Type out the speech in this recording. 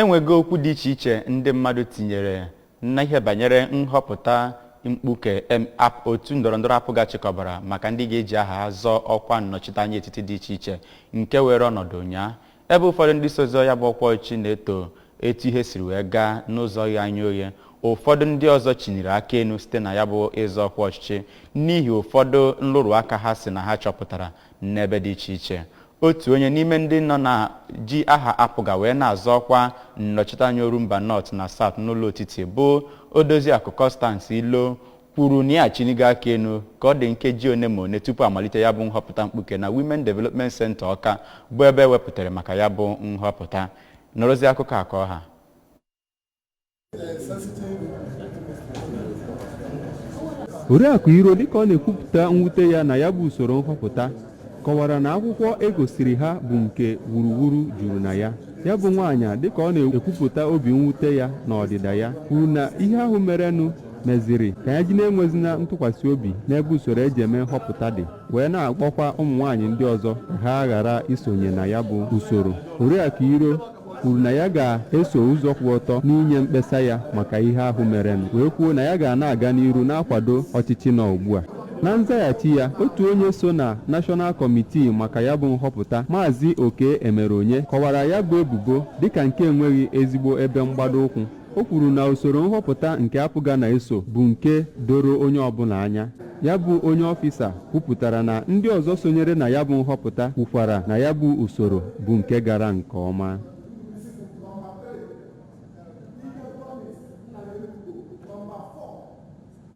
Enwego okwu dị iche iche ndị mmadụ tinyere na ihe banyere nhọpụta mkpuke otu ndọrọndọrọ APGA chịkọbara maka ndị ga-eji aha ha zọọ ọkwa nnọchiteanya etiti dị iche iche nke were ọnọdụ ụnyaa, ebe ụfọdụ ndị so zọọ ya bụ ọkwa ọchịchị na-eto etu ihe siri wee gaa n'ụzọ ghe anya oghe. Ụfọdụ ndị ọzọ chinyere aka elu site na ya bụ ịzọ ọkwa ọchịchị n'ihi ụfọdụ nrụrụ aka ha si na ha chọpụtara n'ebe dị iche iche. Otu onye n'ime ndị nọ na ji aha APGA wee na-azọ ọkwa nnọchiteanya Orumba North na South n'ụlọ etiti, bụ Odoziakụ Constance Ilo, kwuru na ya achinigo aka elu ka ọ dị nkeji one ma one tupu amalite ya bụ nhọpụta mkpuke na Women Development Center Ọka, bụ ebe ewepụtara maka ya bụ nhọpụta. Nọrọzi akụkọ a ka ọha. Oriakụ Iro, dịka ọ na-ekwupụta mwute ya na ya bụ usoro nhọpụta, kọwara na akwụkwọ egosiri ha bụ nke wuruwuru juru na ya. Ya bụ nwaanyị, dịka ọ na-ekwupụta obi mwute ya na ọdịda ya, kwuru na ihe ahụ merenụ meziri ka ya ji na-enwezina ntụkwasị obi n'ebe usoro eji eme nhọpụta dị, wee na-akpọkwa ụmụ nwaanyị ndị ọzọ ka ha ghara isonye na ya bụ usoro. Oriakụ Iro kwuru na ya ga-eso ụzọ kwụ ọtọ n'inye mkpesa ya maka ihe ahụ merenụ, wee kwuo na ya ga na-aga n'iru na-akwado ọchịchị nọ ugbu a. Na nzaghachi ya, otu onye so na National Committee maka ya bụ nhọpụta, Maazị Oke Emeronye, kọwara ya bụ ebubo dịka nke enweghị ezigbo ebe mgbado ụkwụ. O kwuru na usoro nhọpụta nke APGA na-eso bụ nke doro onye ọbụla anya. Ya bụ onye ọfịsa kwupụtara na ndị ọzọ sonyere na ya bụ nhọpụta kwukwara na ya bụ usoro bụ nke gara nke ọma.